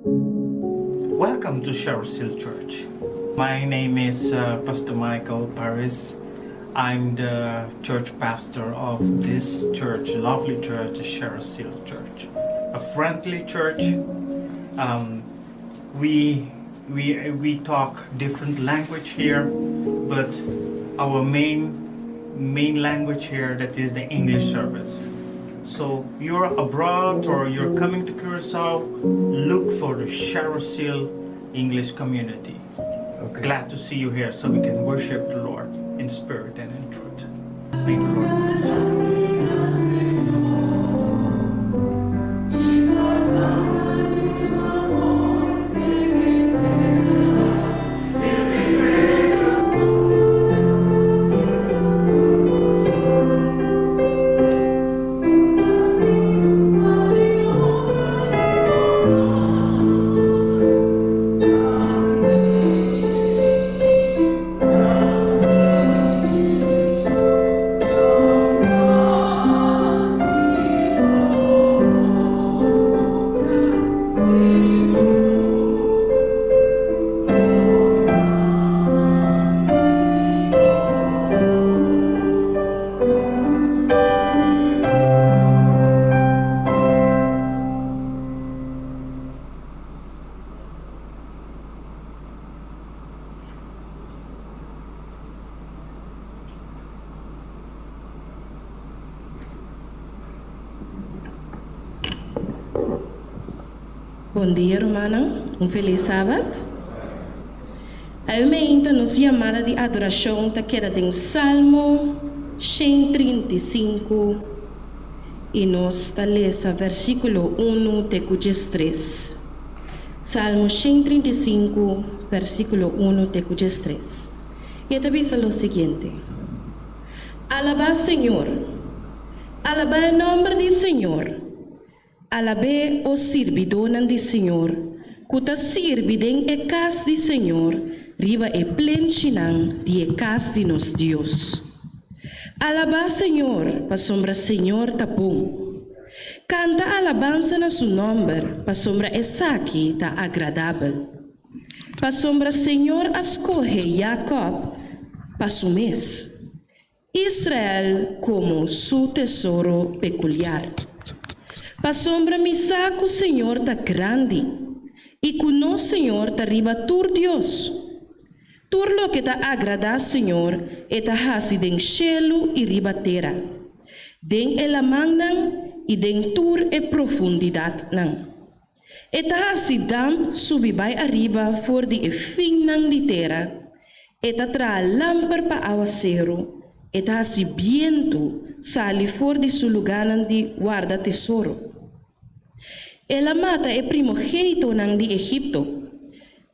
Welcome to Shersil Church. My name is Pastor Michael Paris. I'm the church pastor of this church, lovely church, Shersil Church. A friendly church. We talk different language here, but our main language here, that is the English service. So you're abroad or you're coming to Curacao, look for the Shersil English community. Glad to see you here so we can worship the Lord in spirit and in truth. May the Lord bless you. Bon dia, rumannan. Un felis sabat. Awe meinta nos yamada di adorashon ta keda den Salmo 135 i nos ta lesa versíkulo 1 te ku 13. Salmo 135, versíkulo 1 te ku 13. I e ta bisa lo siguiente, Alabá Señor! Alabá e nòmber di Señor! Alab'é, o sirbidónan di Señor, ku ta sirbi den e kas di Señor riba e plenchinan di e kas di nos Dios. Alabá Señor, pasobra Señor ta bon. Kanta alabansa na su nòmber, pasobra esaki ta agradabel. Pasobra Señor a skohe Jakòb pa su mes. Israel komo su tesoro pekuliar. Pasobra mi sa ku Señor ta grandi i ku nos Señor ta riba tur dios. Tur loke ta agradá Señor e ta hasi den shelu i riba tera, den e lamannan i den tur e profundidatnan. E ta hasi damp subi bai ariba for di e finnan di tera, e ta traha lamper pa awaseru, e ta hasi bientu sali for di su lugánan di warda tesoro. El a mata e primogénitonan di Egipto,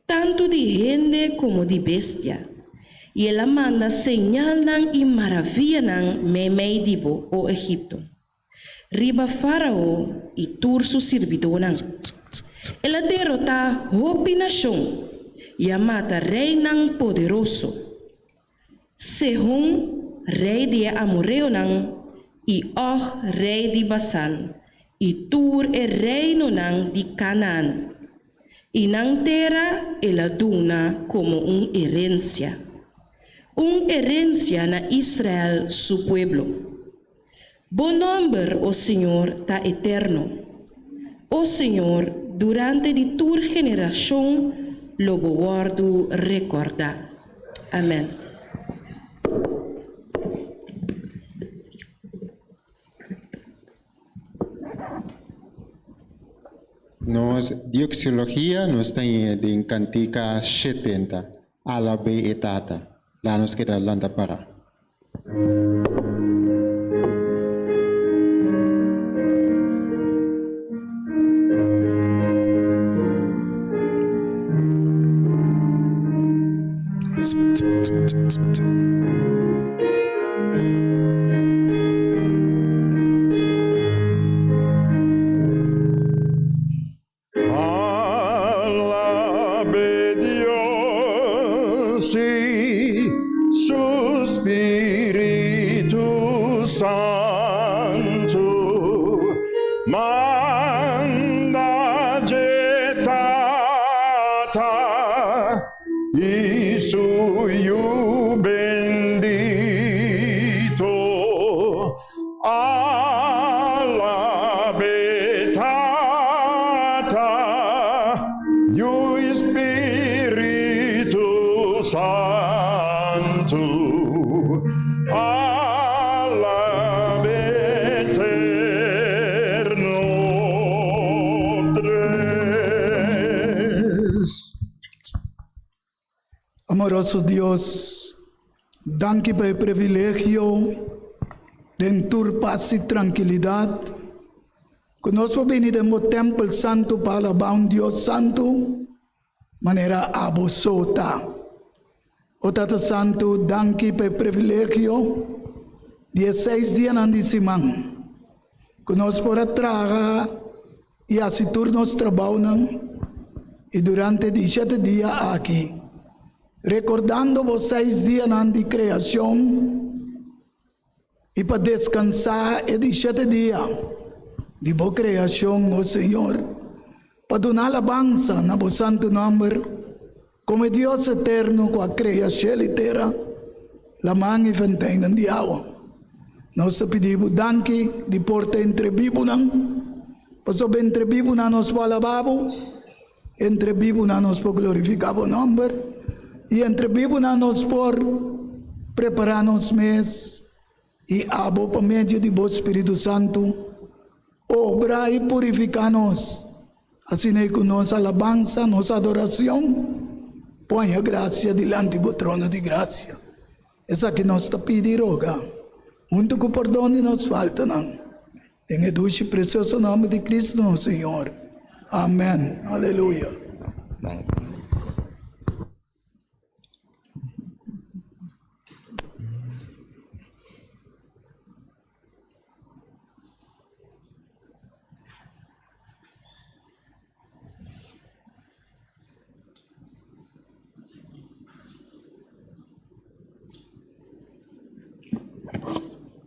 tantu di hende komo di bestia, i el a manda señalnan i maravianan meimei di bo, o Egipto. Riba Fárao i tur su sirbidónan. El a derotá hopi nashon i a mata reinan poderoso, Sehon, rei di e amoreonan, i Og, rei di Basan, i tur e reinonan di Kanaan. I nan tera el a duna komo un herensia, un herensia na Israel su pueblo. Bo nòmber, o Señor, ta eterno. O Señor, durante di tur generashon lo bo wòrdu rekòrdá. Amèn. Nos dioxiologia nos ta haya den Kantika 70, Alab'é e Tata. La nos keda lanta para. Alabe Dios y su Spiritu Santu, manda dje Tata. Yu i Spiritu Santu, alabe eterno tres. Amoroso Dios, danki pa e privilegio den tur pas i trankilidat ku nos por bini den bo tèmpel santu pa alabá un Dios santu manera abo so ta. O Tata Santu, danki pa e privilegio di e seis dianan di siman ku nos por a traha i hasi tur nos trabounan i durante di shete dia aki, rekordando bo seis dianan di kreashon i pa deskansá e di shete dia di bo kreashon, o Señor, pa duna alabansa na bo santu nòmber komo e Dios eterno ku a krea shel i tera, laman i fenteinnan di awa. Nos ta pidi bo danki di por ta entre bibunan, pasobra entre bibunan nos por alabá bo, entre bibunan nos por glorifiká bo nòmber, i entre bibunan nos por prepará nos mes i abo pa medio di bo spiritu santu obra i purifiká nos. Asina ei ku nos alabansa, nos adorashon, por haña grasia dilanti bo trono di grasia. Esaki nos ta pidi i roga, huntu ku pordon di nos faltanan, den e dushi i presioso nòmber di Kristu nos Señor. Amèn. Aleluya.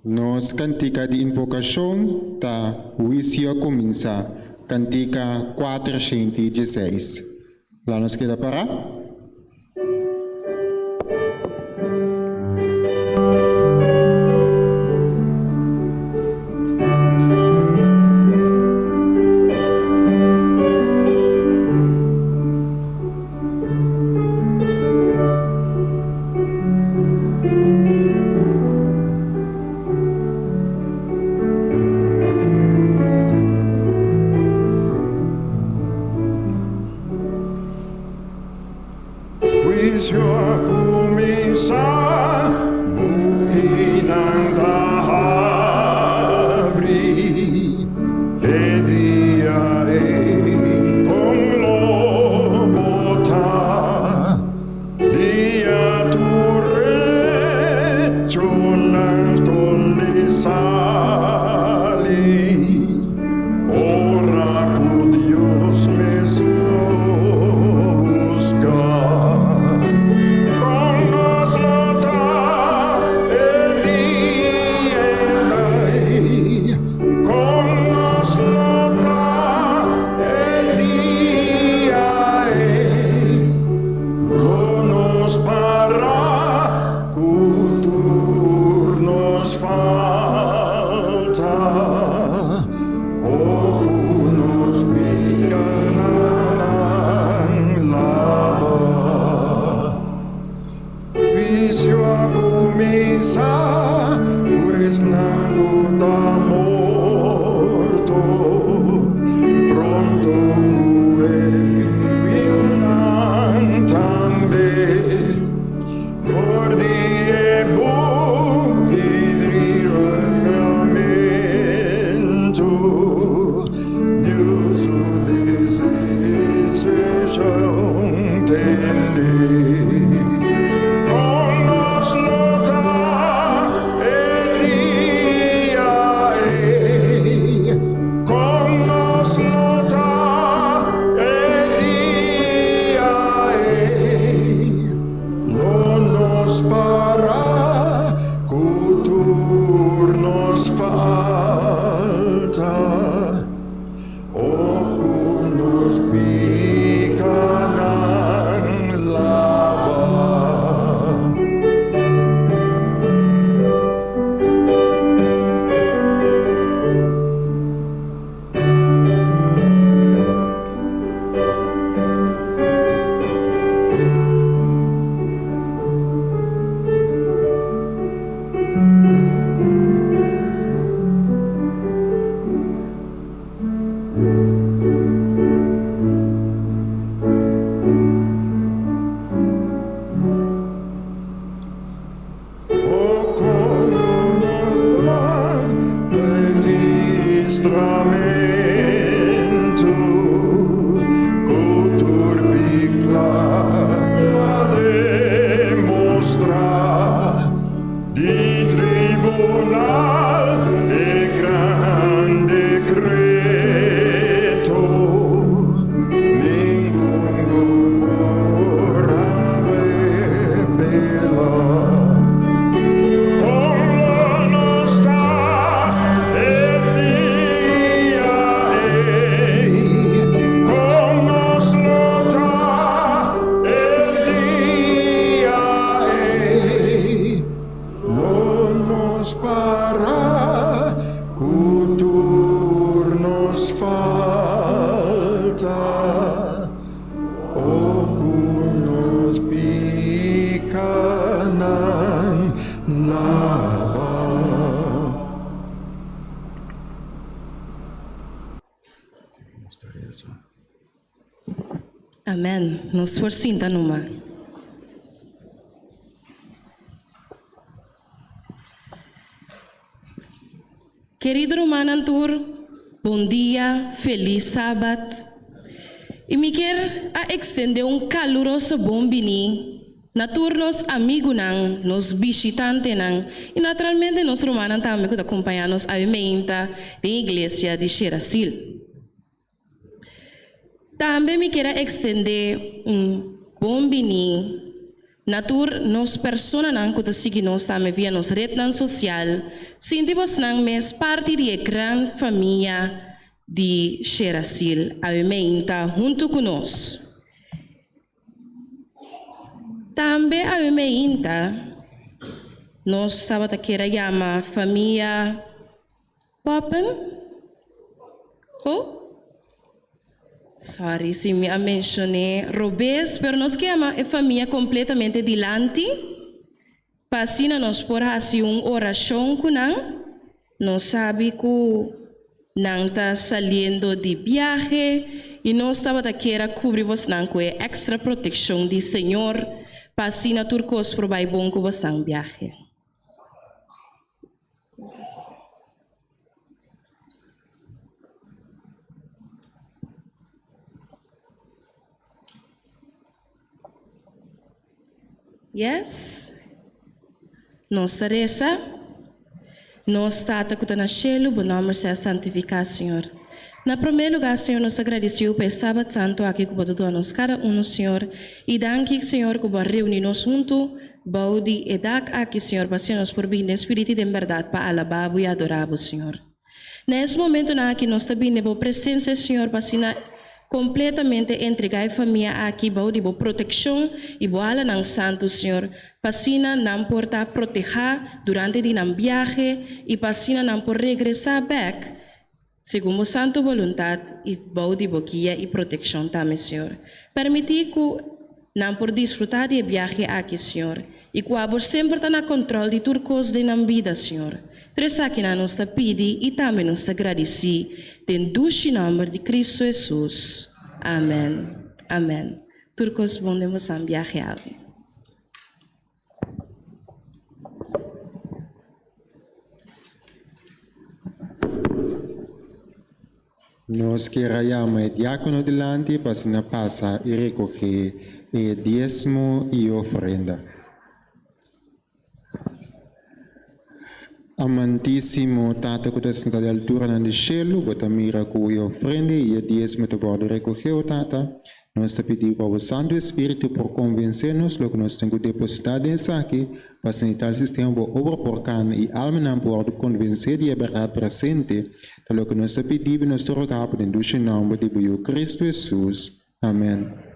Nos kantika di invokashon ta Huisio a Kuminsá, kantika 416. La nos keda pará. Huisio a kuminsá, bukinan ta habri, e dia ei kon lo bo ta, dia tur rechonan skonde sali. Ora ku Dios mes lo buska, kon nos lo ta? Amen. Nos por sinta numa. Kerido rumannan tur, bon dia, felis Sabat. I mi kier a ekstendé un kaluroso bon biní na tur nos amigunan, nos bishitantenan i naturalmente nos rumannan tambe ku ta kompañá nos awe meinta den iglesia di Sherasil. Tambe mi kier a ekstendé un bon biní na tur nos personanan ku ta sigui nos tambe via nos retnan sosial, sinti bosnan mes parti di e gran famia di Sherasil awe meinta huntu ku nos. Tambe awe meinta nos tabata kier a yama famia Poppen? Oh? Sorry si mi a mencion'é robes, pero nos ke yama e famia completamente dilanti pa asina nos por haci un oracion cu nan. Nos sabi cu nan ta saliendo di biahe y nos tabata kier a cubri bosnan cu e extra proteccion di Señor pa asina tur cos por bay bon cu bosnan biahe. Yes. Nos ta resa. Nos Tata ku ta na shelu, bo nòmber sea santifiká, Señor. Na promé lugá, Señor, nos ta gradisiu pa e Sabat Santu aki ku bo ta duna nos kada unu, Señor. I danki, Señor, ku bo a reuní nos huntu bou di e dak aki, Señor, pa asina nos por bini den spiritu i den bèrdat pa alabá bo i adorá bo, Señor. Na es momentunan aki nos ta bini den bo presensia, Señor, pa asina kompletamente entregá e famia aki bou di bo protekshon i bo alanan santu, Señor, pa asina nan por ta protehá durante di nan biahe i pa asina nan por regresá bèk Segun bo santu boluntat i bou di bo guia i protekshon tambe, Señor. Permití ku nan por disfrutá di e biahe aki, Señor, i ku abo semper ta na kòntròl di tur kos den nan bida, Señor. Tur esakinan nos ta pidi i tambe nos ta gradisí den dushi nòmber di Kristu Hesus. Amèn. Amèn. Tur kos bon den bosan biahe awe. Nos kier a yama e diákono dilanti pa asina pasa i rekogé e diesmo i ofrenda. Amantísimo Tata ku ta sinta di alturanan di shelu, bo ta mira ku e ofrenda i e diesmo ta wòrdu rekogé, o Tata. Nos ta pidi pa bo Santu Espíritu por konvensé nos loke nos tin ku depositá den esaki, pa asina tal sistema bo obra por kana i almanan por wòrdu konvensé di e bèrdat presente, ta loke nos ta pidi bo i nos ta roga bo den dushi nòmber di bo Yu Kristu Hesus. Amèn.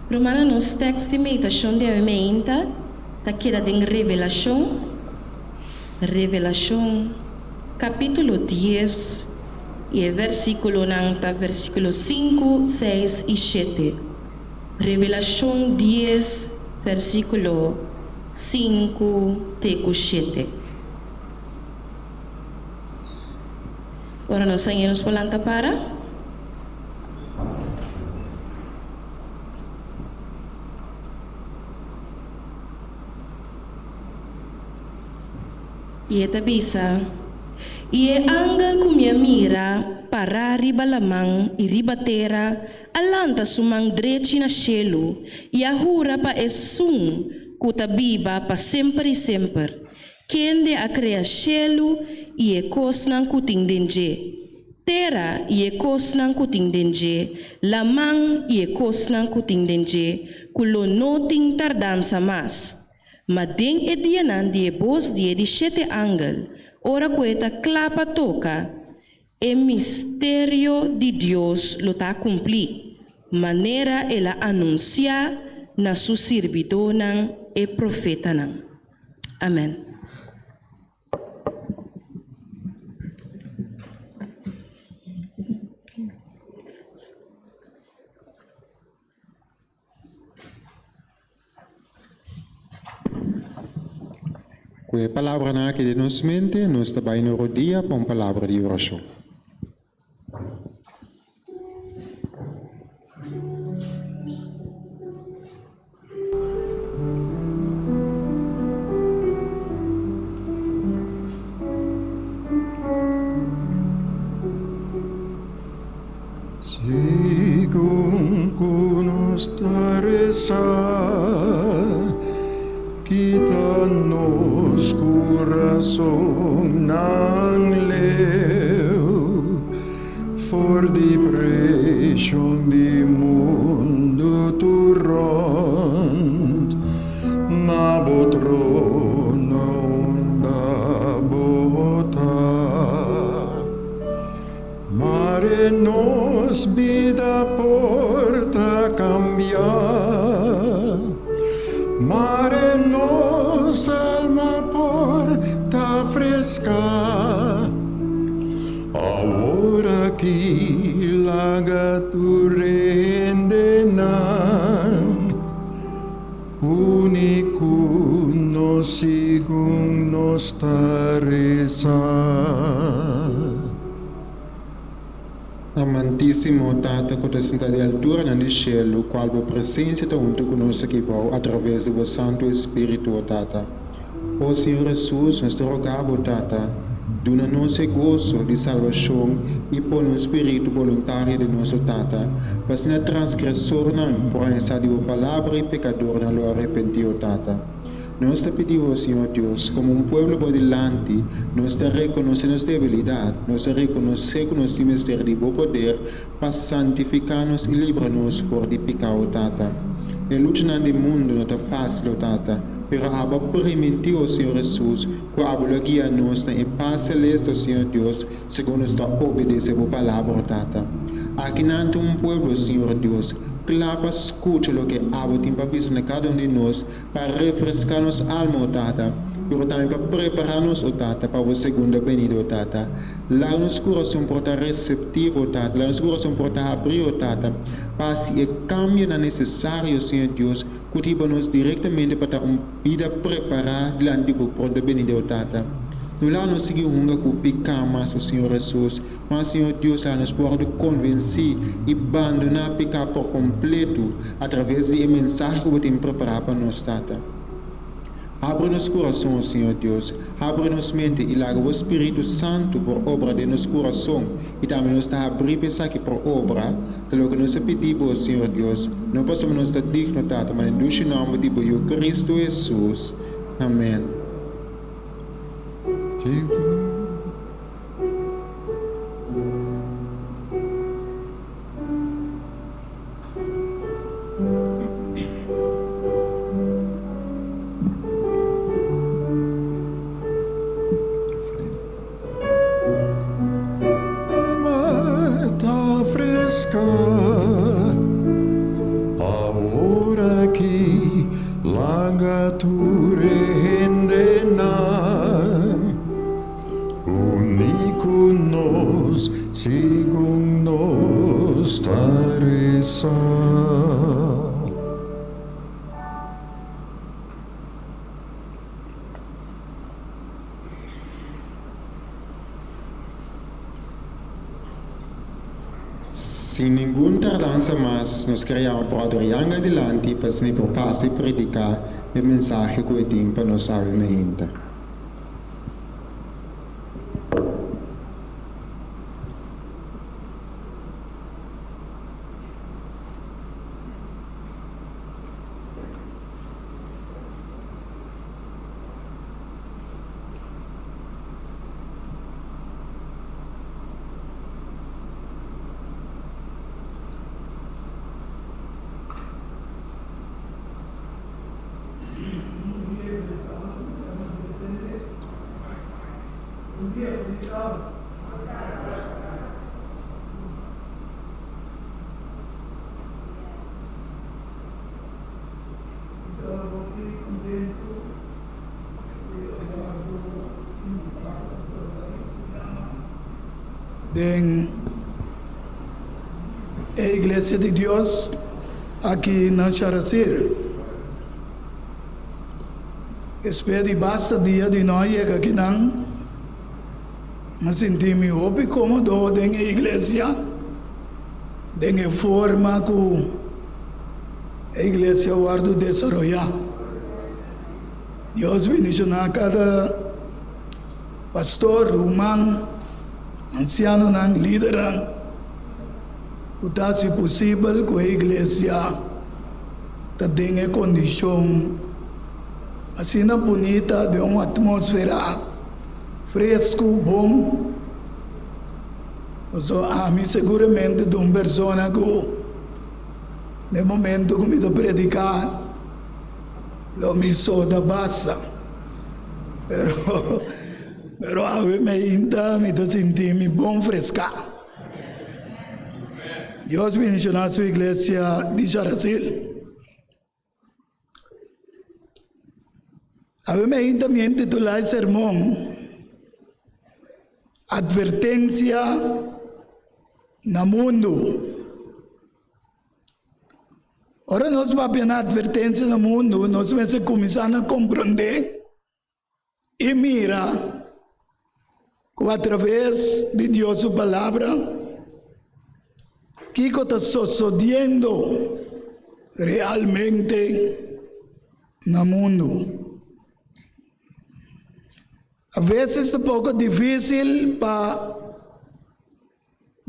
Rumannan, nos tekst di meditashon di awe meinta ta keda den Revelashon, Revelashon, kapítulo dies, i e versíkulonan ta versíkulo sinku, seis i shete. Revelashon dies, versíkulo sinku te ku shete. Ora nos haña nos por lanta para. I e ta bisa, I e angel ku mi a mira pará riba laman i riba tera a lanta su man drechi na shelu i a hura pa Esun ku ta biba pa semper i semper, Kende a krea shelu i e kosnan ku tin den dje, tera i e kosnan ku tin den dje, laman i e kosnan ku tin den dje, ku lo no tin tardansa mas. Ma den e dianan di e bos di e di shete angel, ora ku e ta kla pa toka, e misterio di Dios lo ta kumplí, manera el a anunsiá na su sirbidónan e profetanan. Amèn. Ku e palabranan aki den nos mente, nos ta bai na rodia pa un palabra di orashon. Segun ku nos ta resa, kita nos kurasonnan leu for di preshon di mundu tur rònt, na bo trono unda bo ta. Mare nos bida por ta cambia, Mare nos alma por ta fresca. Awor aki laga tur hendenan Uni ku nos segun nos ta resa. Amantísimo Tata ku ta sinta di alturanan di shelu, kual bo presensia ta huntu ku nos aki bou atraves di bo Santu Espíritu, o Tata. O Señor Hesus, nos ta roga bo, Tata, duna nos e goso di salbashon i pone un spiritu boluntario den nos, o Tata, pa asina transgresornan por haña sa di bo palabra i pekadornan lo arepentí, o Tata. Nos ta pidi bo, Señor Dios, komo un pueblo bo dilanti, nos ta rekonosé nos debilidat, nos ta rekonosé ku nos tin mester di bo poder pa santifiká nos i libra nos for di piká, o Tata. E luchanan di mundu no ta fásil, o Tata, pero abo a primintí, o Señor Hesus, ku abo lo guia nos na e pas seleste, o Señor Dios, segun nos ta obedesé bo palabra, o Tata. Akinan ta un pueblo, Señor Dios, kla pa skucha loke abo tin pa bisa na kada un di nos, Pa refreská nos alma, o Tata, pero tambe pa prepará nos, o Tata, pa bo segunda benida, o Tata. Laga nos kurason por ta reseptivo, o Tata, laga nos kurason por ta habrí, o Tata, pa hasi e kambionan nesesario, Señor Dios, ku ta hiba nos direktamente pa ta un bida prepará dilanti di bo pronta benida, o Tata. No laga nos sigui hunga ku piká mas, o Señor Hesus, Mas Señor Dios laga nos wòrdu konvensí i bandoná piká por kompletu atraves di e mensahe ku bo tin prepará pa nos, Tata. Habri nos kurason, o Señor Dios, habri nos mente i laga bo Spiritu Santu por obra den nos kurason i tambe nos ta habrí pa esaki por obra, ta loke nos a pidi bo, o Señor Dios, no pasobra nos ta digno, Tata, ma den dushi nòmber di bo Yu Kristu Hesus. Amèn. Ta fresca. Laga tur hendenan uni ku nos segun nos ta resa. Sin ningun tardansa mas, nos ker yama Bròder Yang adilanti pa asina e por pasa i prediká e mensahe ku e tin pa nos awe mainta. Den e Iglesia di Dios aki na Sharasir. Despues di basta dia di no a yega akinan, mi a sinti mi hopi komodo den e iglesia, den e forma ku e iglesia a wòrdu desaroyá. Dios bendishoná kada pastor, ruman, ansianonan, lidernan ku ta hasi posibel ku e iglesia ta den e kondishon asina bunita, den un atmósfera fresku, bon. Pasobra ami seguramente ta un persona ku den momento ku mi ta prediká lo mi soda basta. Pero pero awe meinta mi ta sinti mi bon freská. Dios bendishoná su iglesia di Sarasil. Awe meinta mi a intitulá e sermon Atvertensia na Mundu. Ora nos papia na atvertensia na mundu, nos mester kuminsá na komprondé i mira ku atraves di Dios su Palabra kiko ta sosodiendo realmente na mundu. A veces ta poko difísil pa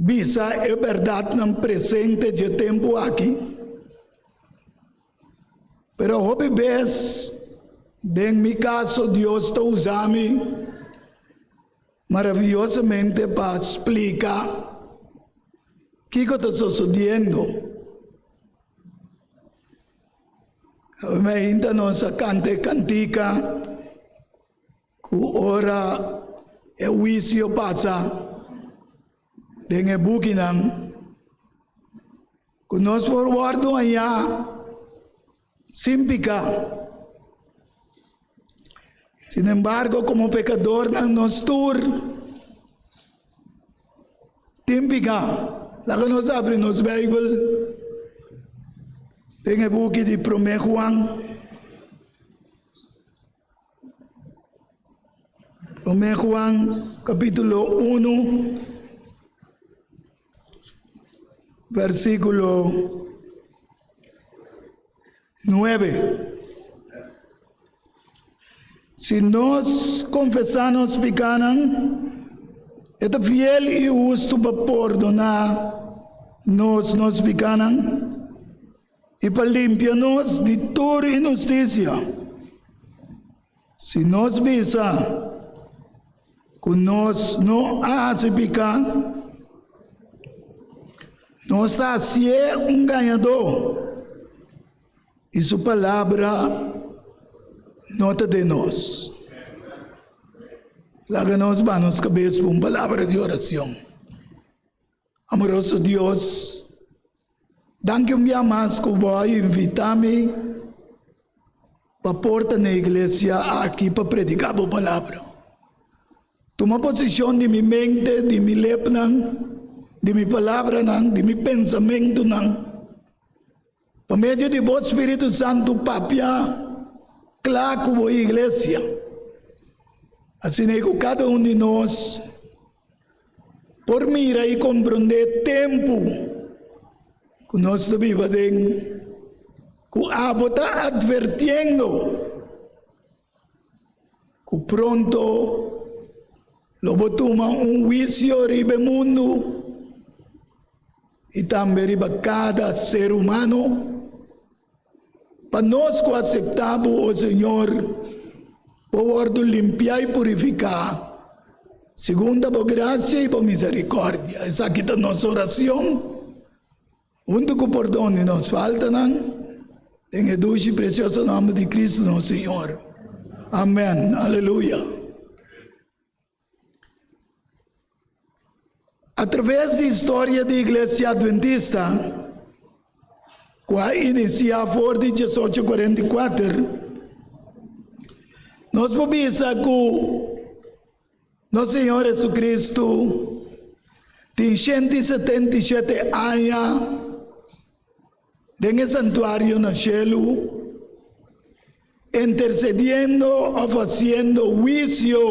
bisa e bèrdatnan presente dje tempu aki. Pero hopi bes, den mi kaso, Dios ta usa mi maraviyosamente pa splika kiko ta sosodiendo. Awe ainda nos a kanta e kantika. Ku ora e huisio pasa den e bukinan, ku nos por wòrdu hañá sin piká. Sinembargo, komo pekadornan nos tur tin piká. Laga nos abri nos Beibel den e buki di Promé Juan. Promé Juan capítulo 1, versículo 9. Si nos confesá nos pikánan, e ta fiel i hustu pa pordoná nos nos pikánan i pa limpia nos di tur inhustisia. Si nos bisa ku nos no a hasi piká, nos ta hasié un gañadó i su palabra no ta den nos. Laga nos baha nos kabes pa un palabra di orashon. Amoroso Dios, danki un bia mas ku bo a invitá mi. Pa porta na iglesia aki pa prediká bo palabra. Tuma posishon di mi mente, di mi lepnan, di mi palabranan, di mi pensamentunan. Pa medio di bo Spiritu Santu papia kla ku bo iglesia. Asina ku kada un di nos por mira i komprondé tempu ku nos ta biba den, ku abo ta atvertiendo ku pronto lo bo tuma un huisio riba e mundu i tambe riba kada ser humano. Pa nos ku aseptá bo, o Señor, por wòrdu limpiá i purifiká segun ta bo grasia i bo miserikòrdia. Esaki ta nos orashon, huntu ku pordon di nos faltanan, den e dushi i presioso nòmber di Kristu nos Señor. Amèn. Aleluya. Atraves di historia di Iglesia Adventista, ku a inisiá for di 1844, nos por bisa ku nos Señor Jesucristo tin 177 aña den e santuario na shelu, Intersediendo òf hasiendo huisio,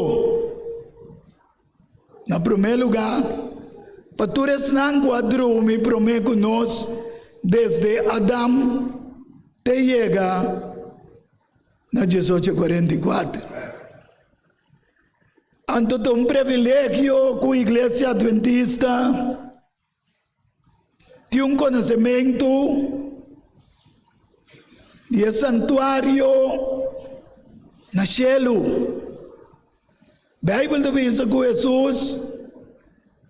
na promé lugá, pa tur esnan ku a drumi promé ku nos desde Adam te yega na 1844. Anto ta un privilegio ku Iglesia Adventista Tin un konosementu di e santuario na shelu. Beibel ta bisa ku Hesus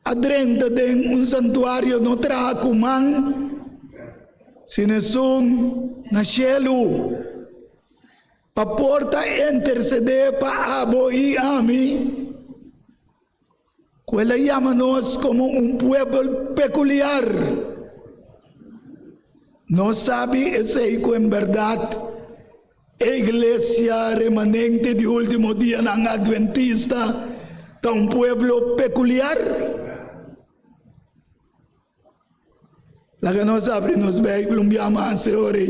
a drenta den un santuario no traha ku man, sino esun na shelu, pa por ta intersedé pa abo i ami. Ku el a yama nos komo un pueblo pekuliar. Nos sabi esei ku en bèrdat e iglesia remanente di último dianan adventista ta un pueblo pekuliar. Laga nos abri nos Beibel un bia mas e ora ei.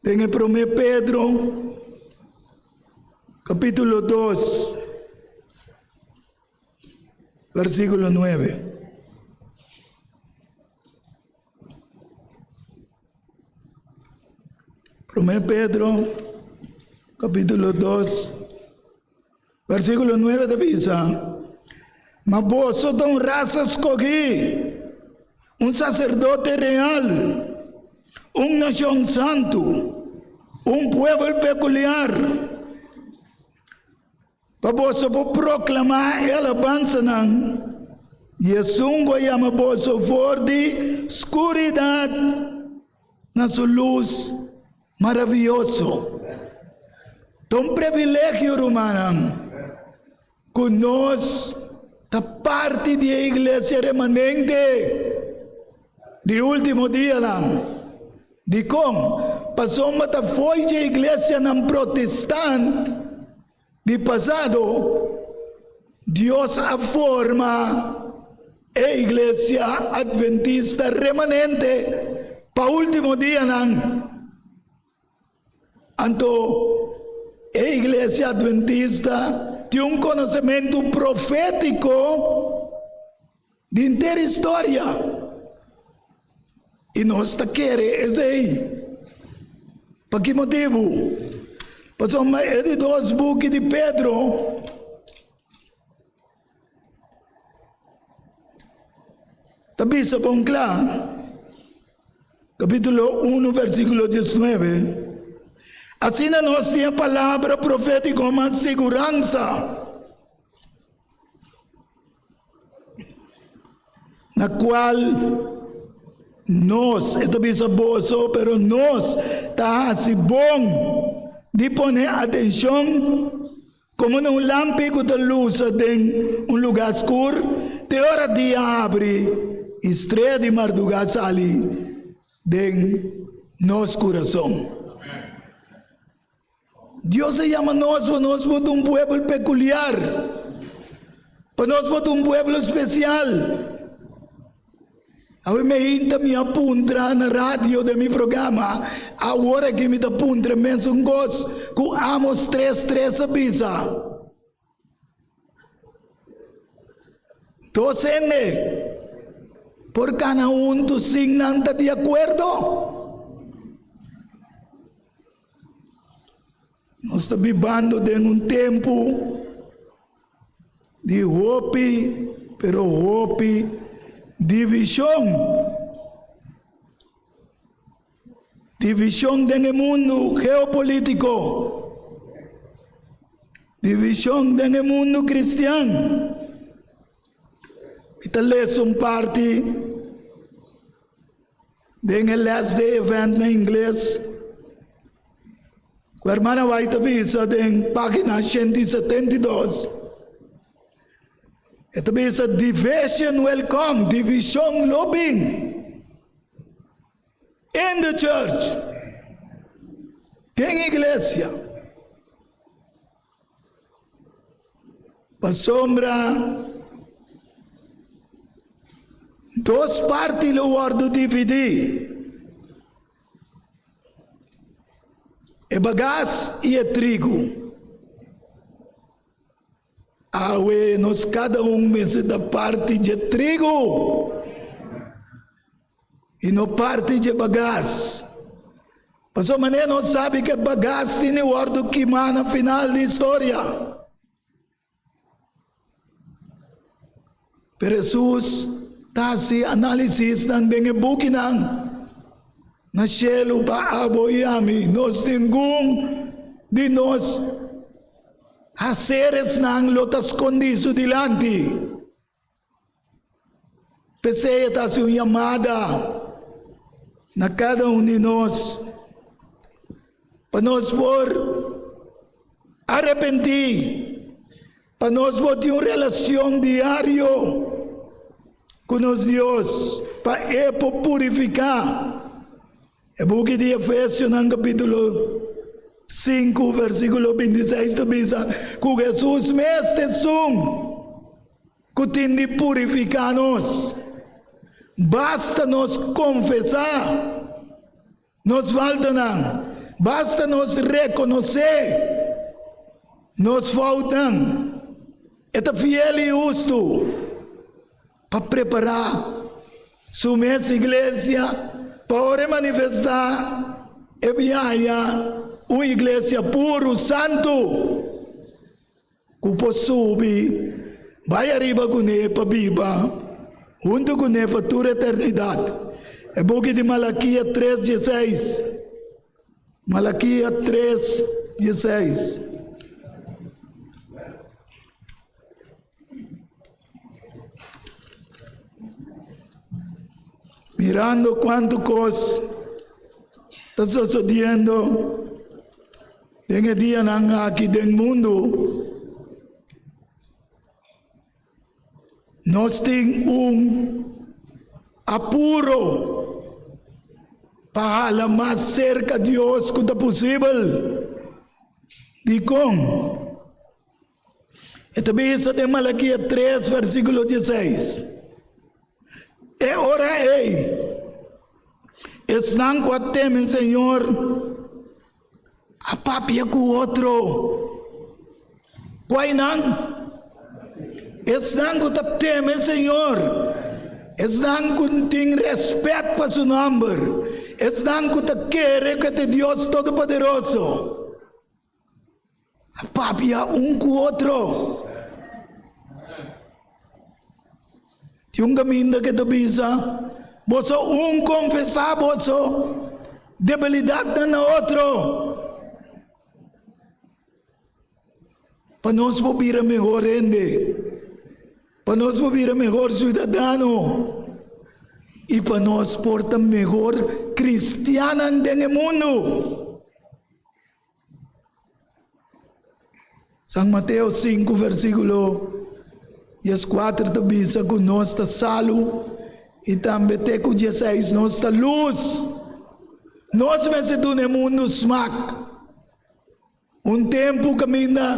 Den e promé Pedro, kapítulo 2, versíkulo 9. Promé Pedro, kapítulo 2, versíkulo 9 ta bisa, Ma boso ta un rasa skogí, un saserdote real, un nashon santu, un pueblo pekuliar, pa boso por proklamá e alabansanan di esun ku a yama boso for di skuridat na su lus maravioso. Ta un privilegio, rumannan, ku nos ta parti di e iglesia remanente di último dianan. Dikon? Pasobra ta fo'i dje iglesianan protestant di pasado, Dios a forma e iglesia adventista remanente pa último dianan. Anto e iglesia adventista tin un konosementu profétiko di henter historia, i nos ta kere esei. Pa ki motibu? Pasobra e di dos buki di Pedro Ta bisa bon kla, kapítulo 1 versíkulo 19, Asina nos tin e palabra profétiko mas siguransa, na kual nos, e ta bisa boso, pero nos ta hasi bon di pone atenshon Komo na un lampi ku ta lusa den un lugá skur te ora dia habri i strea di mardugá sali den nos kurason. Dios a yama nos pa nos por ta un pueblo pekuliar, pa nos por ta un pueblo spesial. Awe meinta mi a puntra na radio den mi programa, awor aki mi ta puntra mesun kos ku Amos tres tres a bisa. Dos hende por kana huntu sin nan ta di akuerdo? Nos ta bibando den un tempu di hopi, pero hopi divishon. Divishon den e mundu geopolítiko. Divishon den e mundu kristian. Mi ta lesa un parti den e Last Day Event na ingles. Ku hermana White ta bisa den página 172. E ta bisa division will come, divishon lo bin in the church, den iglesia. Pasobra dos parti lo wòrdu dividí, e bagas i e trigu. Awe nos kada un mester ta parti dje trigu i no parti dje bagas. Pasobra manera nos sabi ku e bagas tin di wòrdu kimá na final di historia. Pero Hesus ta hasi análisisnan den e bukinan na shelu pa abo i ami. Nos ningun di nos haseresnan lo ta skondí su dilanti. P'esei e ta hasi un yamada na kada un di nos pa nos por arepentí, pa nos por tin un relacion diario cu nos Dios, pa e por purifica. E buki di Efesionan capítulo 5 versículo 26 ta bisa cu Jesus mes ta esun ku tin di purifiká nos. Basta nos konfesá nos faltanan, basta nos rekonosé nos foutnan, e ta fiel i hustu pa prepará su mes iglesia pa ora e manifestá e biaha un iglesia puru, santu. Ku por subi bai ariba kuné pa biba huntu kuné pa tur eternidat. E buki di Malakia tres dieseis. Malakia tres dieseis. Mirando kuantu kos ta sosodiendo den e dianan aki den mundu, nos tin un apuro pa hala mas serka Dios ku ta posibel. Dikon? E ta bisa den Malakia tres versíkulo dieseis, E ora ei, esnan ku a teme Señor a papia ku otro. Kua nan? Esnan ku ta teme Señor, esnan ku tin rèspèt pa su nòmber, esnan ku ta kere ku e ta Dios Todopoderoso. A papia un ku otro. Tin un kaminda ke ta bisa, Boso un konfesá boso debilidatnan na otro, pa nos por bira mehor hende, pa nos por bira mehor siudadano i pa nos por ta mehor kristiannan den e mundu. San Mateo 5 versíkulo 14 ta bisa ku nos ta salu i tambe te ku 16 nos ta lus. Nos mester duna e mundu smak. Un tempu kaminda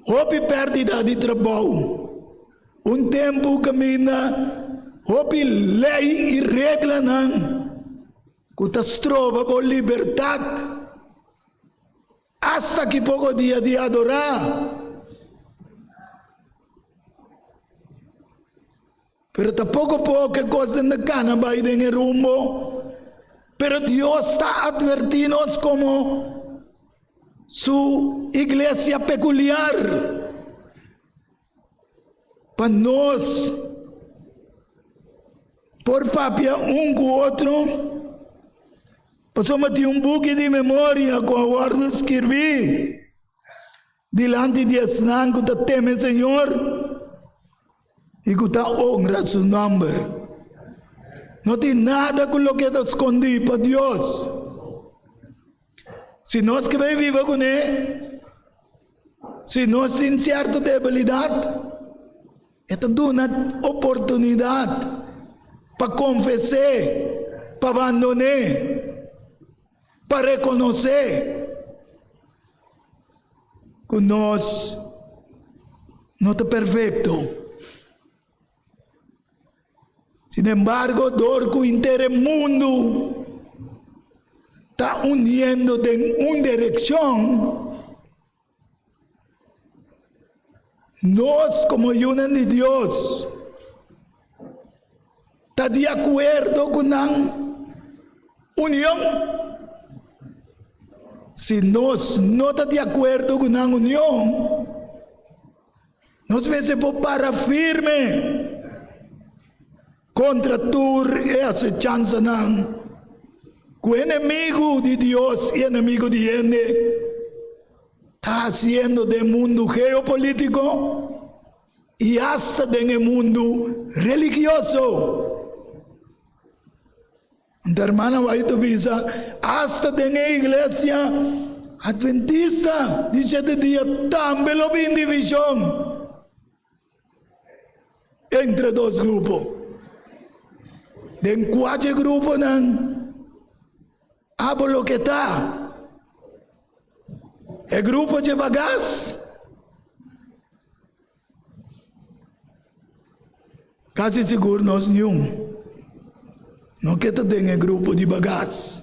hopi pèrdida di trabou. Un tempu kaminda hopi lei i reglanan ku ta stroba bo libertat. Asta ki poko dia di adorá. Pero ta poko poko e kosnan ta kana bai den e rumbo. Pero Dios ta atvertí nos komo su iglesia pekuliar pa nos por papia un ku otro, pasobra tin un buki di memoria ku a wòrdu skirbí. Dilanti di esnan ku ta teme Señor i ku ta onra su nòmber. No tin nada ku lo keda skondí pa Dios. Si nos ke bai biba kuné, si nos tin sierto debilidat, e ta duna oportunidat pa konfes'é, pa bandon'é. Pa rekonosé ku nos no ta perfekto. Sin embargo, dor ku henter e mundu ta uniendo den un direkshon, nos komo yunan di Dios ta di akuerdo ku nan union. Si nos no ta di akuerdo ku nan union, nos mester por para firme kontra tur e asechansanan ku enemigu di Dios i enemigu di hende ta hasiendo den mundu geopolítiko i asta den e mundu religioso. Anto hermana White ta bisa, Asta den e iglesia Adventista di shete dia tambe lo bin divishon entre dos grupo. Den kua dje gruponan abo lo ke ta? E grupo dje bagas? Kasi sigur nos niun no ke ta den e grupo di bagas.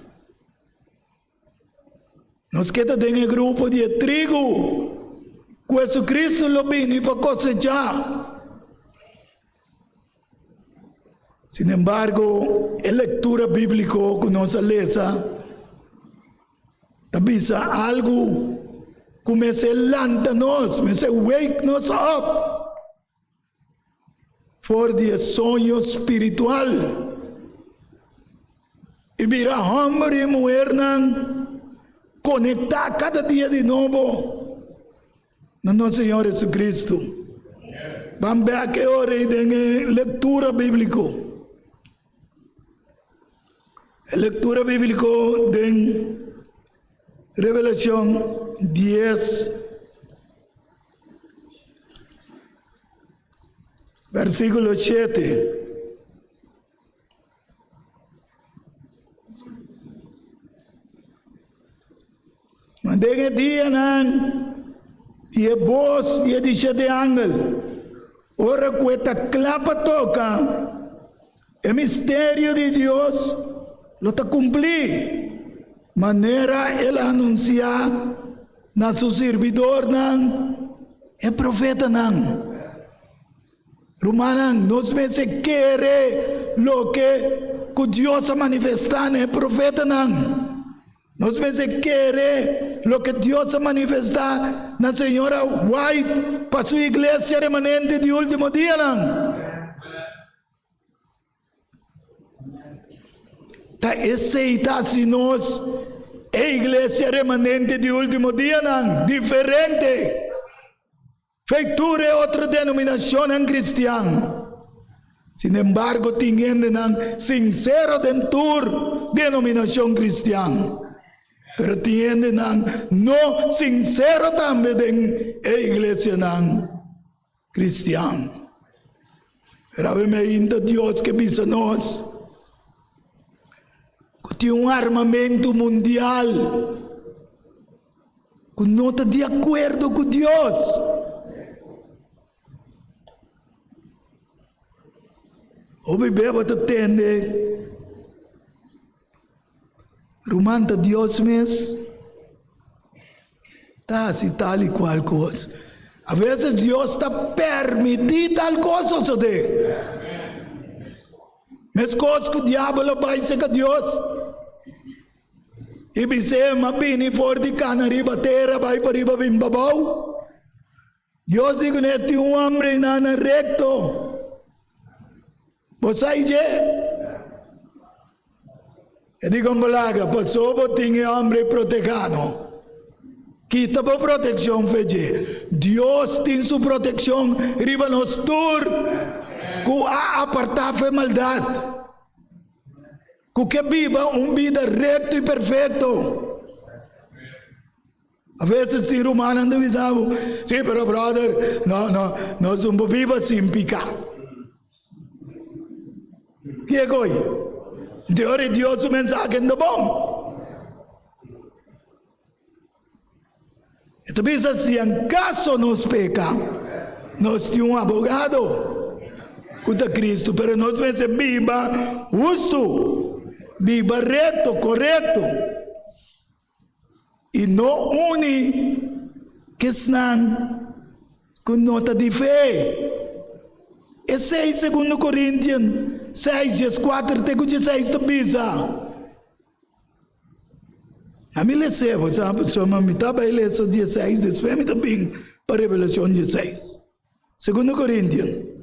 Nos ke ta den e grupo di e trigu ku Jesucristo lo bini pa kosechá. Sin embargo, e lektura bíbliko ku nos a lesa ta bisa algu ku mester lanta nos, mester wake nos up for di e soño spiritual i bira hòmber i muhernan konektá kada dia di nobo na nos Señor Jesucristo. Ban bèk e ora ei den e lektura bíbliko. E lektura bíbliko den Revelashon dies, versíkulo shete. Ma den e dianan di e bos di e di shete angel, ora ku e ta kla pa toka, e misterio di Dios lo ta kumplí, manera el a anunsiá na su sirbidornan, e profetanan. Rumannan, nos mester kere loke ku Dios a manifestá na e profetanan. Nos mester kere loke Dios a manifestá na Señora White pa su iglesia remanente di último dianan. Ta esei ta hasi nos e iglesia remanente di último dianan diferente. Fei tur e otro denominashonnan kristian. Sin embargo, tin hendenan sinsero den tur denominashon kristian. Pero tin hendenan no sinsero tambe den e iglesianan kristian. Pero awe meinta Dios ke bisa nos ku tin un armamentu mundial. Ku no ta di akuerdo ku Dios. Hopi bes bo ta tende ruman ta Dios mes ta hasi tal i kual kos. A veces Dios ta permití tal kos sosodé. Meskos ku diabel a bai seka Dios. I bis'é, M'a bini for di kana riba tera bai pa riba bin pabou. Dios di kuné, Tin un hòmber einan rekto. Bo sa i dje? E di kon bo laga, Pasobra bo tin e hòmber ei protegá no. Kita bo protekshon fe dje. Dios tin su protekshon riba nos tur ku a apartá fe maldat. Ku ke biba un bida rekto i perfekto. A veces tin rumannan ta bisa bo, sí, pero brother, no, no, nos no por biba sin piká. Kieko ei? Di ora Dios su mensahe no ta bon. E ta bisa si en kaso nos peka, nos tin un abogado ku ta Kristu, pero nos mester biba hustu, biba rekto, korekto, i no uni ku esnan ku no ta di fe. Esei Segundo Korintian seis, dieskuater te ku dieseis ta bisa. Ami les'é, bo sa, pasobra mi ta bai lesa dieseis, despues mi ta bin pa Revelashon dieseis. Segundo Korintian.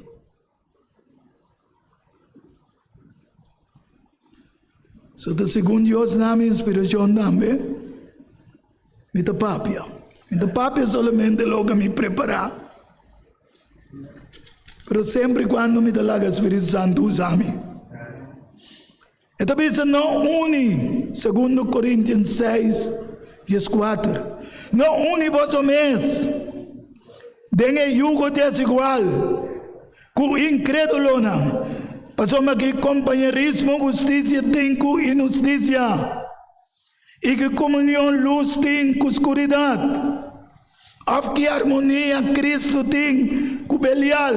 So ta segun Dios na mi inspirashon tambe, mi ta papia. Mi ta papia solamente loke mi prepará, pero semper i kuando mi ta laga Spiritu Santu usa mi. E ta bisa no uni, segundo Korintian seis, dieskuater, No uni boso mes den e yugo desigual ku inkrédulonan, pasobra ki kompañerismo hustisia tin ku inhustisia, i ki komunion lus tin ku skuridat? Òf ki armonia Kristu tin ku Belial?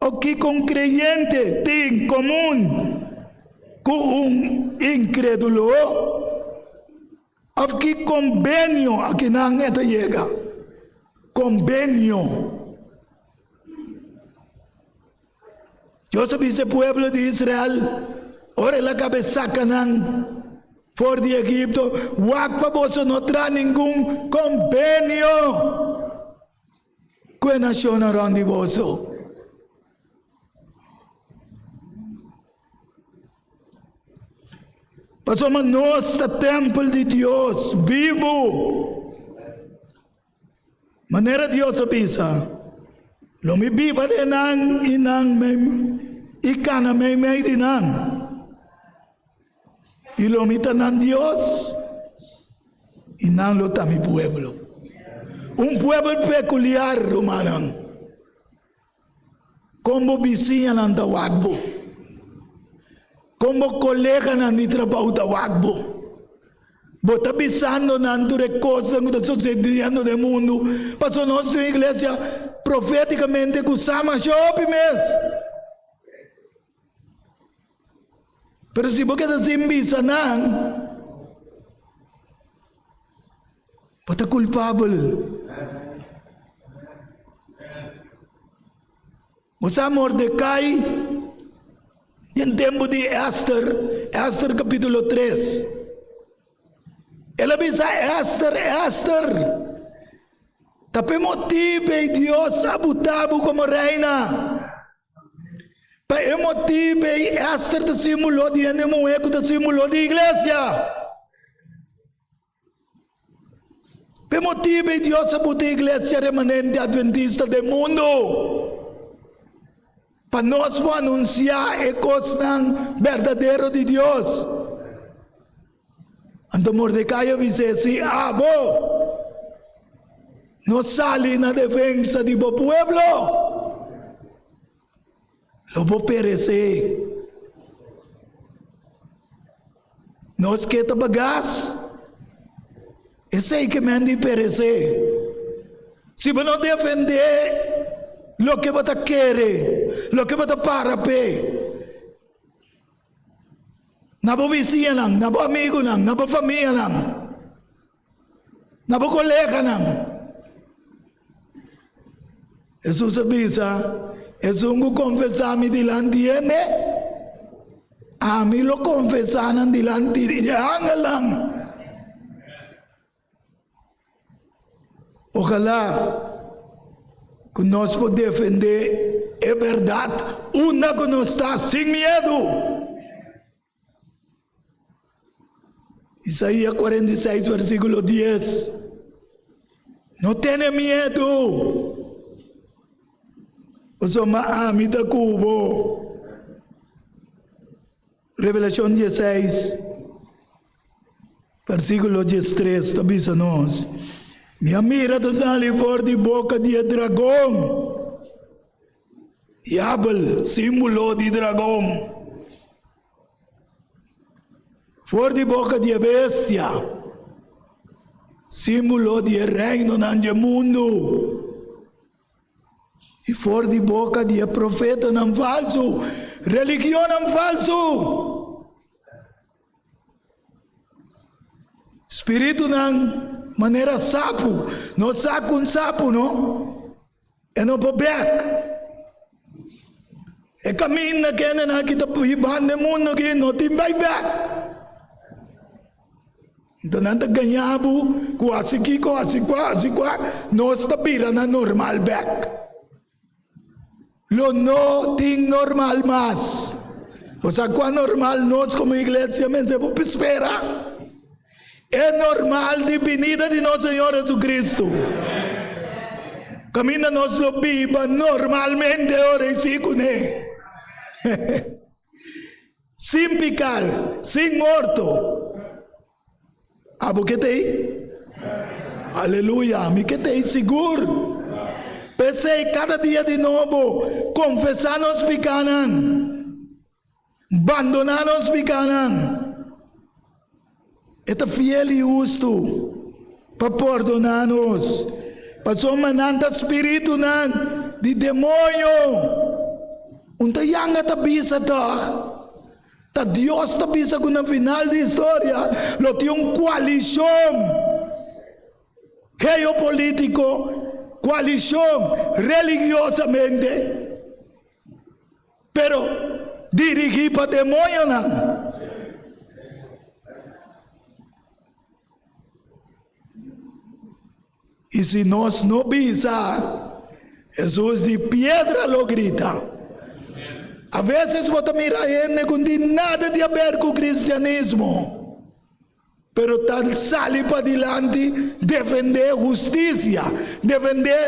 O kiko un kreyente tin komun ku un inkrédulo? Òf ki kombenio akinan e ta yega? Kombenio. Dios a bisa e pueblo di Israel ora el a kaba e saka nan for di Egipto, Wak pa boso no traha ningun kombenio. Ku e nashonnan rònt di boso. Pasobra nos ta tèmpel di Dios bibu. Manera Dios a bisa, Lo mi biba den nan i nan i kana meimei di nan. I lo mi ta nan Dios, i nan lo ta mi pueblo. Un pueblo pekuliar, rumannan. Kon bo bisiñanan ta wak bo? Kon bo koleganan di trabou ta wak bo? Bo ta bisando nan tur e kosnan ku ta sosediendo den mundu? Pasobra nos tin un iglesia profétikamente ku sa masha hopi mes. Pero si bo keda sin bisa nan, bo ta kulpabel. Bo sa Mordekai den tempu di Ester, Ester kapitulo tres. El a bisa Ester, Ester, ta p'e motibu ei Dios a buta bo komo reina. Pa e motibu ei Ester ta símbolo di hende muhé ku ta símbolo di iglesia. Pa e motibu ei Dios a buta e iglesia remanente adventista den mundu pa nos por anunsiá e kosnan berdadero di Dios. Anto Mordekai a bis'é, Si abo no sali na defensa di bo pueblo, lo bo peresé. Nos ke ta bagas. Esei ke men di peresé. Si bo no defendé loke bo ta kere, loke bo ta para p'e, na bo bisiñanan, na bo amigunan, na bo famianan, na bo koleganan. Hesus a bisa, Esun ku konfesá mi dilanti hende, ami lo konfesá nan dilanti di e angelnan. Ojalá ku nos por defendé e bèrdat unda ku nos ta sin miedu. Isaías 46 versíkulo 10. No tene miedu, pasobra ami ta ku bo. Revelashon 16 versíkulo 13 ta bisa nos, Mi a mira ta sali for di boka di e dragon. Diabel, símbolo di dragon. For di boka di e bestia, símbolo di e reinonan dje mundu, i for di boka di e profetanan falsu, religionnan falsu. Spiritunan manera sapu, no sa ku un sapu no. E no por bek. E kaminda ku hendenan aki ta hibando e mundu aki no tin bai bek. Enton nan ta gaña bo ku hasi kiko, hasi kua, hasi kua, nos ta bira na normal bek. Lo no tin normal mas. Bo sa kua normal nos komo iglesia mester por spera? E normal di binida di nos Señor Jesucristo. Kaminda nos lo biba normalmente ora i si kuné. Sin piká, sin morto. Abo ke ta ei? Aleluya, mi ke ta ei sigur. P'esei kada dia di nobo konfesá nos pikánan, bandoná nos pikánan. E ta fiel i hustu pa pordoná nos, pasobra nan ta spiritunan di demoño. Un ta yanga ta bisa tòg. Ta Dios ta bisa ku na final di historia lo tin un koalishon geopolítiko, koalishon religiosamente, pero dirigí pa demoñonan. I si nos no bisa, Hesus di piedra lo grita. A veces bo ta mira hende ku no tin nada di haber ku kristianismo, pero ta sali padilanti defendé hustisia, defendé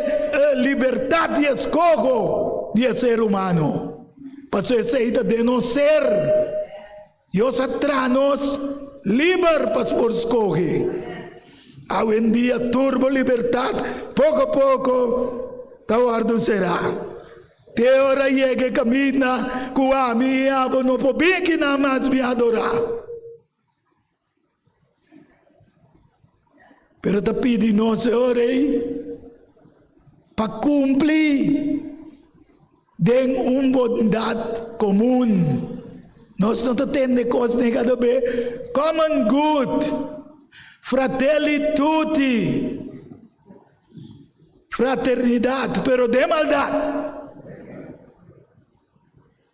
libertat di eskoho di e ser humano. Pasobra esei ta den nos ser. Dios a traha nos liber pa por skohe. Awendia tur bo libertat poko poko ta wòrdu será. Te ora yega e kaminda ku ami i abo no por bin kinan mas bin adorá. Pero ta pidi nos e ora ei pa kumpli den un bondat komun. Nos no ta tende kos den kada be. Common good, fratelli tutti, fraternidat, pero den maldat.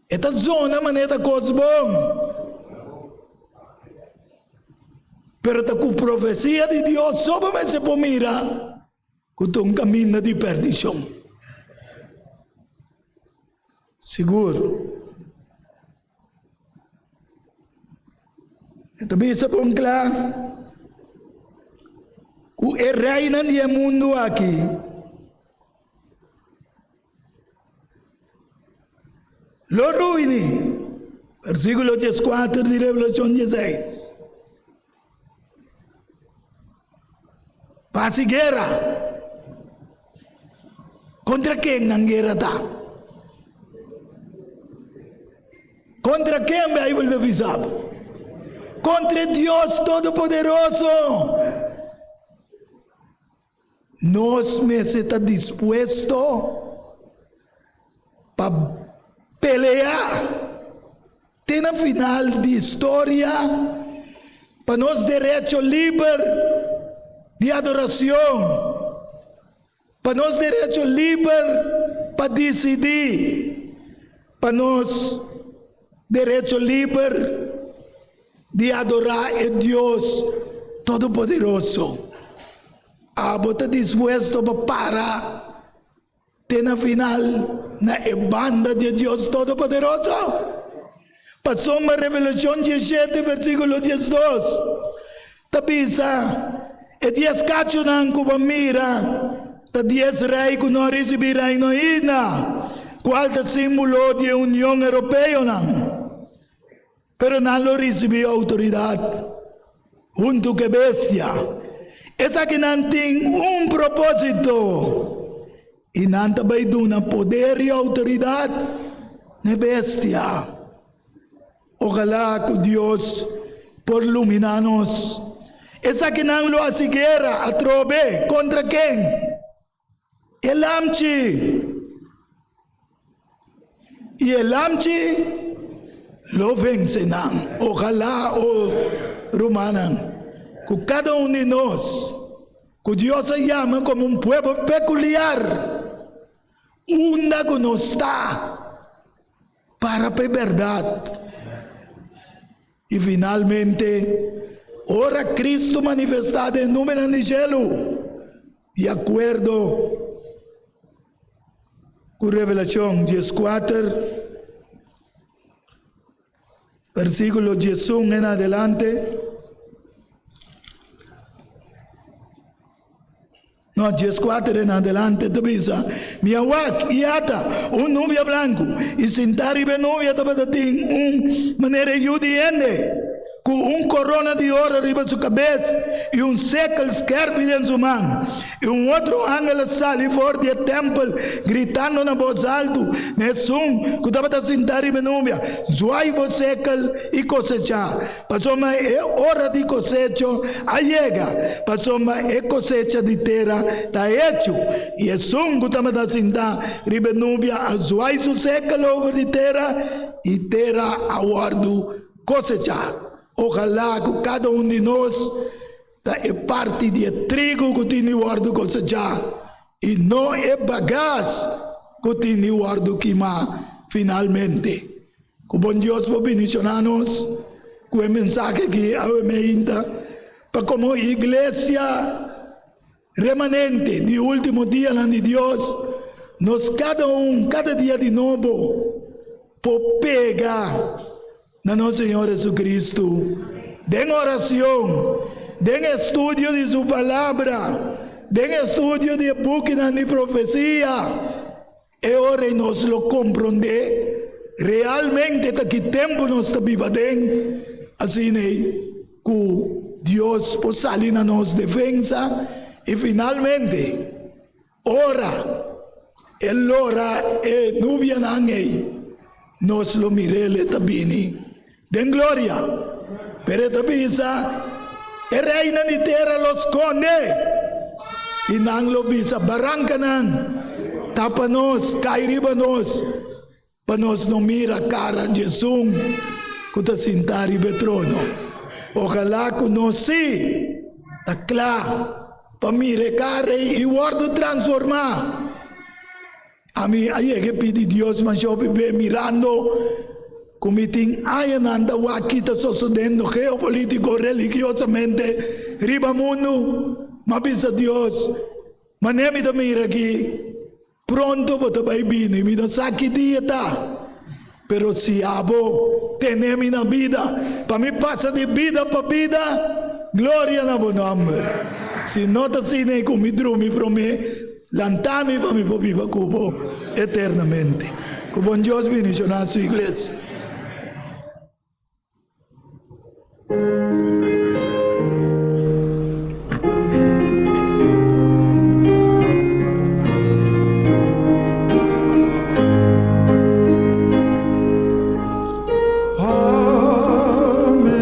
E ta zona manera ta kos bon, pero ta ku profesia di Dios so bo mester por mira ku ta un kaminda di perdishon. Sigur. E ta bisa bon kla ku e reinan di e mundu aki. Lo ruini. Versíkulo dieskuater di Revelashon dieseis. Pas i guera. Kontra ken nan guera ta? Kontra ken Beibel ta bisa bo? Kontra e Dios Todopoderoso. Nos mester ta dispuesto pa pelea te na final di historia pa nos derecho liber di adoracion, pa nos derecho liber pa dicidi, pa nos derecho liber di adora e Dios Todopoderoso. Abo ta dispuesto pa para te na final na e banda di e Dios Todopoderoso? Pasobra Revelashon diesshete versíkulo 12 ta bisa, E dies kachunan ku bo mira ta dies rei ku no a risibí reino ainda, kual ta símbolo di e Union Europeonan. Pero nan lo risibí outoridat huntu ku e bestia. Esakinan tin un propósito, i nan ta bai duna poder i outoridat na e bestia. Ojalá ku Dios por luminá nos. Esakinan lo hasi guera atrobe kontra ken? E lamchi. I e lamchi lo vense nan. Ojalá, o rumannan, ku kada un di nos, ku Dios a yama komo un pueblo pekuliar, unda ku nos ta, para pa e bèrdat. I finalmente, ora Kristu manifestá den nubenan di shelu, di akuerdo ku Revelashon 14, versíkulo 11 en adelante, No, 14 en adelante ta bisa, Mi a wak, i ata, un nubia blanku, i sintá riba e nubia tabata tin un manera e yu di hende, ku un korona di oro riba su kabes i un sekel skèrpi den su man. I un otro angel a sali for di e tèmpel, gritando na bos altu na esun ku tabata sintá riba e nubia, Zwai bo sekel i kosechá, Pasobra e ora di kosecho a yega, pasobra e kosecha di tera ta hechu. I esun ku tabata sintá riba e nubia a zwai su sekel over di tera, i tera a wòrdu kosechá. Ojalá ku kada un di nos ta e parti di e trigu ku tin di wòrdu kosechá, i no e bagas ku tin di wòrdu kimá finalmente. Ku bon Dios por bendishoná nos ku e mensahe aki awe meinta, pa komo iglesia remanente di último dianan di Dios, nos kada un, kada dia di nobo, por pega na nos Señor Jesucristo den oracion, den estudio di Su Palabra, den estudio di e bukinan di profesia. E ora ei nos lo komprondé realmente ta ki tempu nos ta biba aden, asina ei ku Dios por sali na nos defensa i finalmente ora e lora e nubianan ei, nos lo mir'el e ta bini den gloria. Pero e ta bisa, E reinan di tera lo skonde, i nan lo bisa barankanan, Tapa nos, kai riba nos, pa nos no mira kara di esun ku ta sintá riba e trono. Ojalá ku nos sí ta kla pa mira e kara ei i wòrdu transformá. Ami a yega e pidi Dios masha hopi be mirando ku mi tin añanan ta wak ki ta sosodendo geopolitico religiosamente riba mundu. M'a bisa Dios, Manera mi ta mira aki, pronto bo ta bai bini, mi no sa ki dia ta, pero si abo tene mi na bida, pa mi pasa di bida pa bida, gloria na bo nomber. Si no ta asina ku mi drumi prome, Lanta mi pa mi por biba ku bo eternamente. Ku bon Dios bendishoná su iglesia. Amen,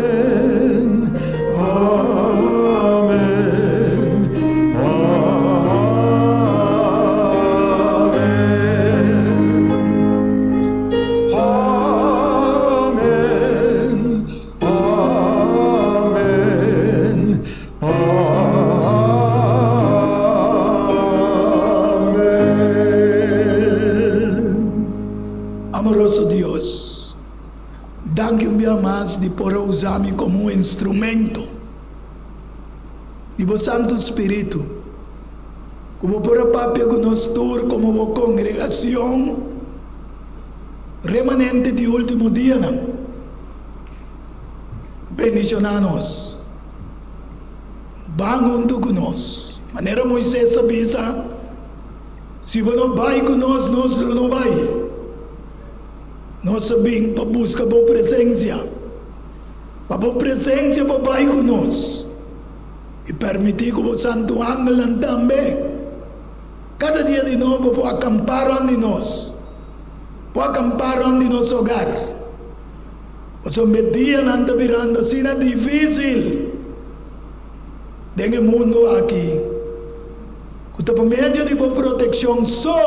amen, amen. bia mas di por a usa mi komo un instrumento di bo Santu Spiritu, ku bo por a papia ku nos tur komo bo kongregashon remanente di último dianan. Bendishoná nos. Ban huntu ku nos. Manera Moises a bisa, Si bo no bai ku nos, nos lo no bai. Nos a bin pa buska bo presensia. Pa bo presensia bo bai ku nos. I permití ku bo santu angelnan tambe kada dia di nobo por akampá rònt di nos, por akampá rònt di nos hogar. Pasobra e dianan ta birando asina difísil den e mundu aki ku ta pa medio di bo protekshon so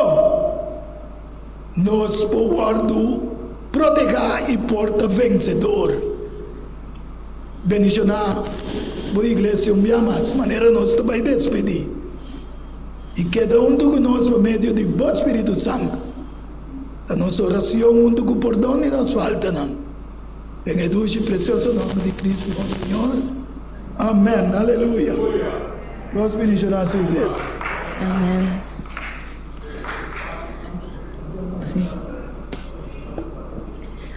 nos por wòrdu protegá i por ta vensedor. Bendishoná bo iglesia un bia mas manera nos ta bai despedí i keda huntu ku nos pa medio di bo Spiritu Santu. Ta nos oracion huntu cu pordon di nos faltanan, den e dushi precioso nomber di Cristo nos Señor. Amen. Aleluya. Dios bendiciona su iglesia. Amen. Sí.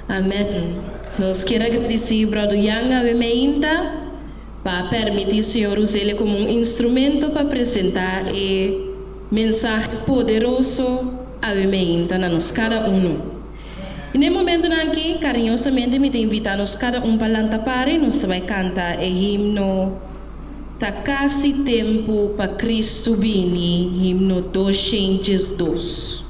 Amen. Nos kier a gradici Brother Jan awe meinta pa permiti Señor usele como un instrumento pa presenta e mensahe poderoso awe meinta na nos kada unu. I na e momentunan aki, kariñosamente mi ta invitá nos kada un pa lanta para i nos ta bai kanta e himno Ta Kasi Tempu pa Kristu Bini, himno 202.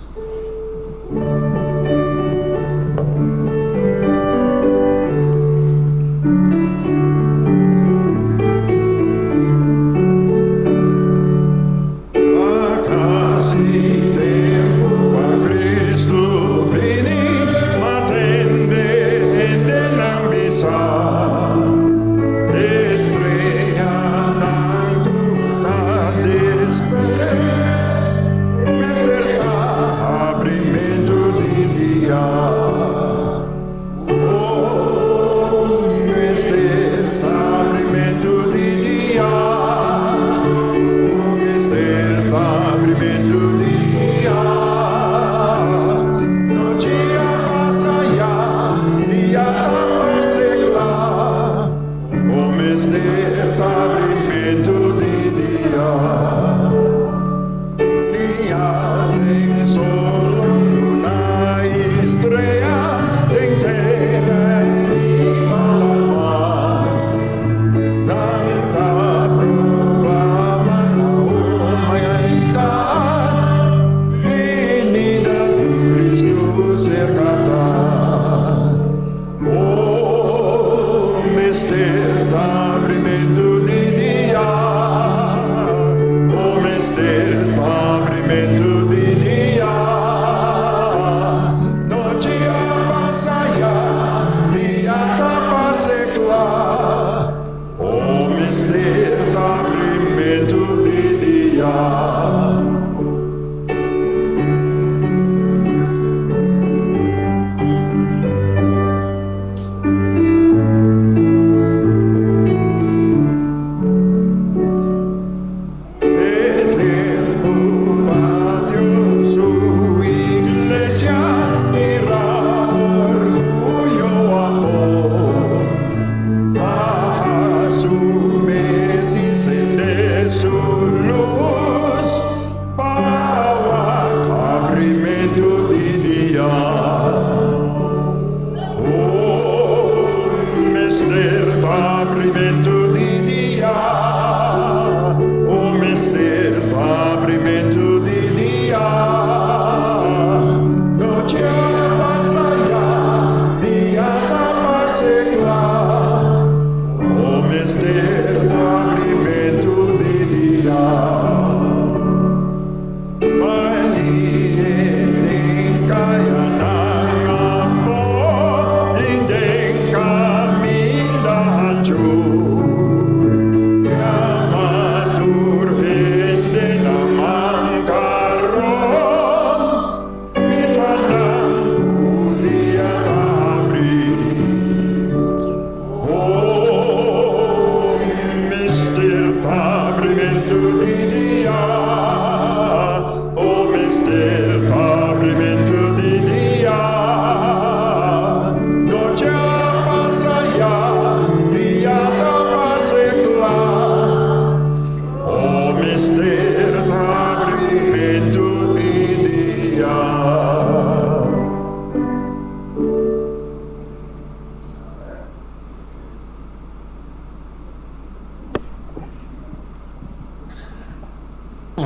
Ta kasi tempu pa Kristu bini, ma tende hendenan bisa. Estreanan ku ta despertá, mester ta habrimentu di dia. Oh, mester ta habrimentu di dia. Oh, mester ta habrimentu di dia. Nochi a pasa ya, dia ta parse kla. Oh, mester ta habrimentu di dia. Dia den solo, luna i strea, den tera i riba lamá. Nan ta proklama na humanidat, binida di Kristu serka ta. Oh, mester ta habrimentu di dia. Oh, mester ta habrimentu di dia. Nochi a pasa ya, dia ta parse kla. Oh, mester ta habrimentu di dia. E tempu pa Dios su iglesia tira orguyo afó, baha su mes i sende su lus pa wak habrimentu di dia. Oh, mester ta habrimentu di dia. Oh, mester ta habrimentu di dia. Nochi a pasa ya, dia ta parse kla. Oh, mester ta habrimentu di dia.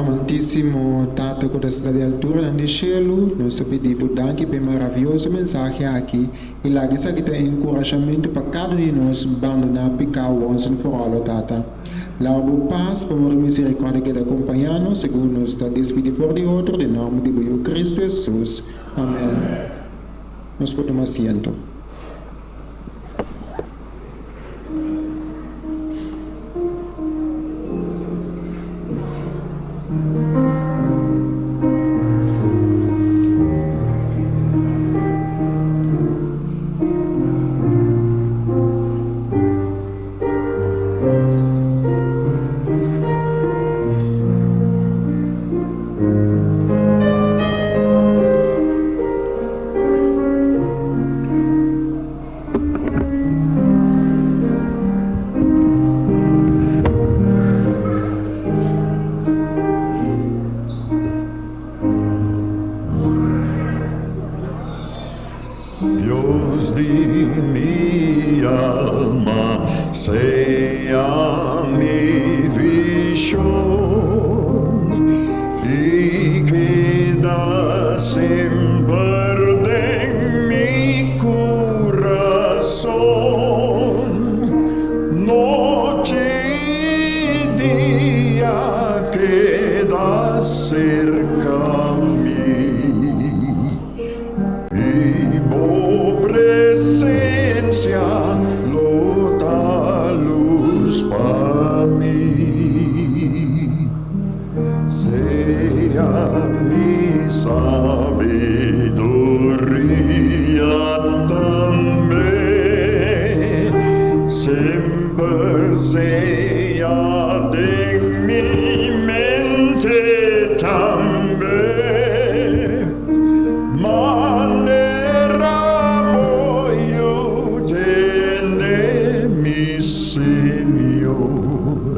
Amantísimo Tata ku ta sta di alturanan di shelu, nos ta pidi Bo danki pa e maravioso mensahe aki i laga esaki ta enkurashamentu pa kada un di nos bandoná piká once and for all, o Tata. Laga Bo pas, bo amor i miserikòrdia keda kompañá nos segun nos ta despidi for di otro den nòmber di Bo Yu Kristu Hesus. Amèn. Nos por tuma asiento. Dios di mi alma, sea mi vision i keda semper den mi kurason. Nochi i dia keda serka mi. I bo presensia lo ta lus pa mi. Sea mi sabiduria tambe, semper sea den mi mente tambe. Manera bo yu tene mi Señor,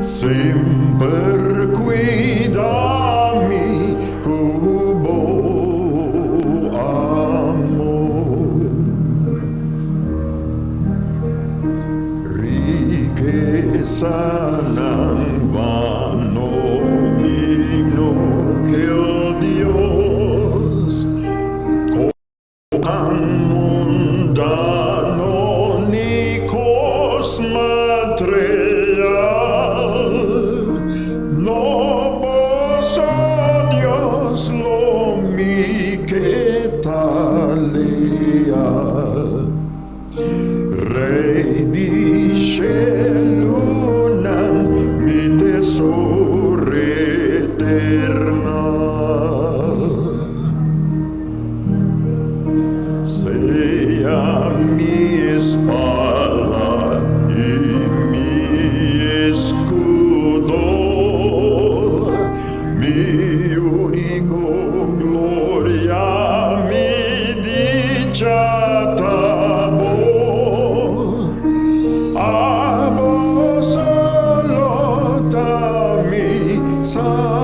semper cuida mi cu bo amor. Rikesanan vano mi no ke, o Dios, Kosnan mundano ni kos material, no bo so, Dios, lo mi ke ta leal. Rei di shelunan, mi tesoro eternal. Sea mi espada i mi eskudo, mi úniko gloria, mi dicha ta bo. Abo solo ta mi salbador.